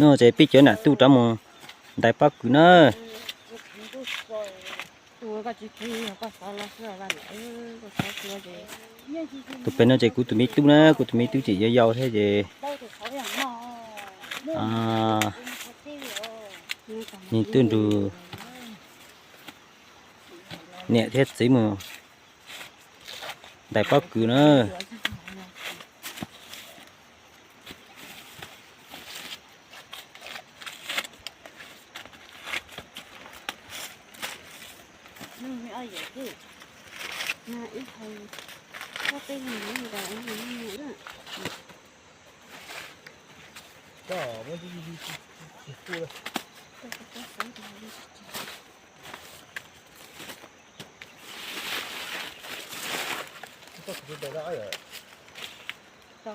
No ces peb cov nam tuj rov mus ntais pob kws na. Tus pem no ces kuv tus me tub na, kuv tus me tub tseem yau yau thiab ces nws tuaj nrug niam thiab txiv mus ntais pob kws na.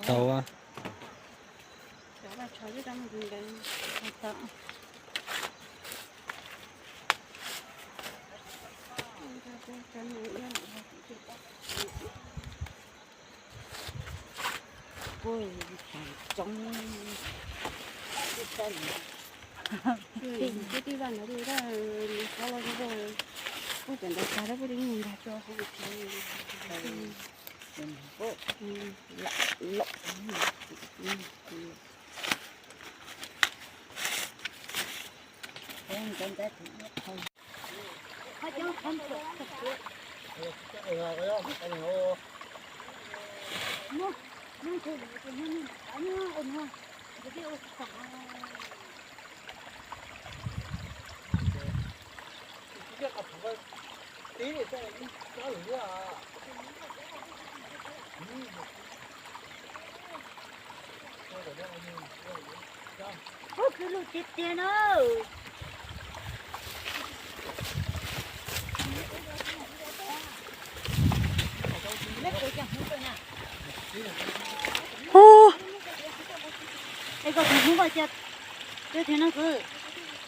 Tau. Pob kws lug tiag tiag na.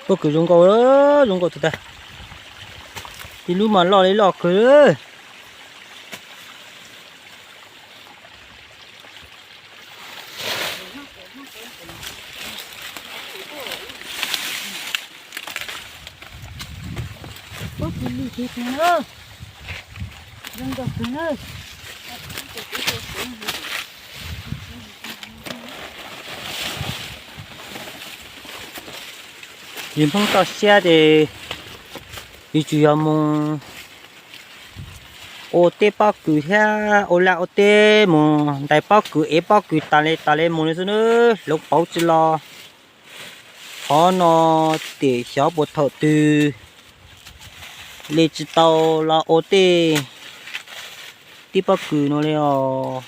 Pob kws zoo nkauj, zoo nkauj tag tag. Ib lub mas loj li loj kawg. Pob kws lug tiag tiag na. Zoo nkauj kawg na. Yus Hmoob toj siab ces yus tsuas yog mus ua teb pob kws thiab ua laj ua teb, mus ntais pob kws ev pob kws tas li tas li mus li xwb nawb. Hloov pauv tsi los qhov no, tiam xyov puas thaum twg li tsis tau los ua tej teb pob kws no li os.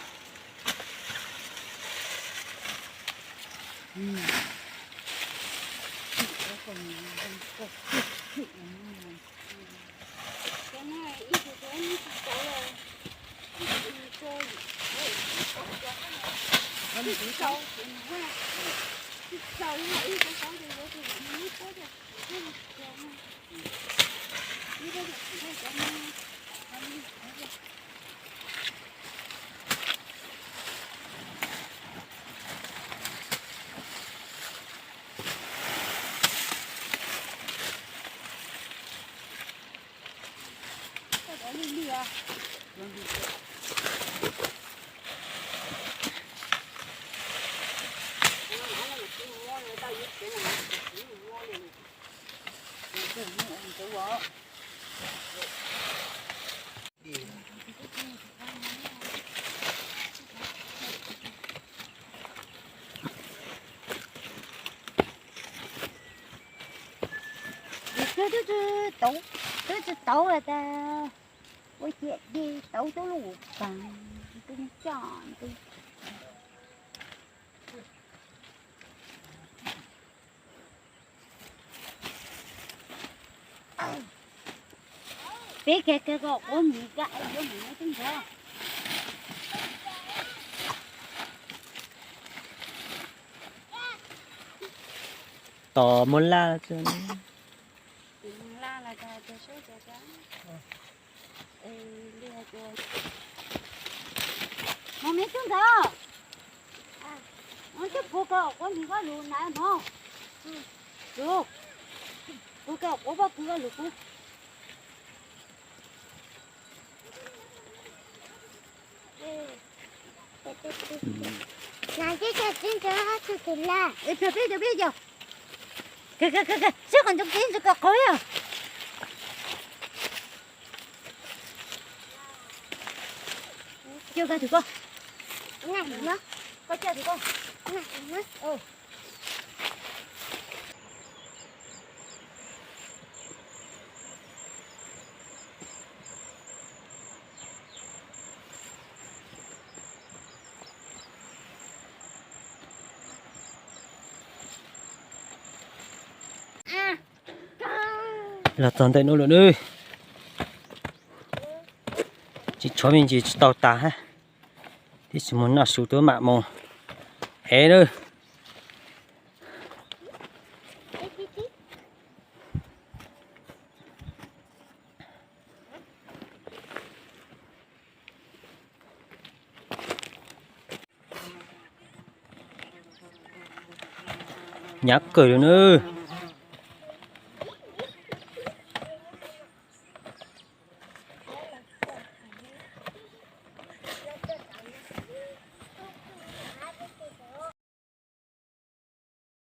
Twb tsis tau, twb tsis tau tas ua ciam dej tau cov lus tas, twb coj twb. Peb kiag kiag kom quav mis, koj yuav mus neb tub ntxawg. Tos muab laj. Mus neb tub ntxawg, mus tub pus kom quav mis koj lus na mog. Kuv, kuv, kuv, kuv, kuv. Saib qhov ntoo peb ntawd kawg qhov yog. Coj koj thwm koj. Koj coj thwm koj. Los txog ntawm no lawm nawb. Tsis tshuav me ntsis tsis tau tas hab. Tib si mus noj su tuaj mam mus ev nawb. Hnyav kawg li nawb.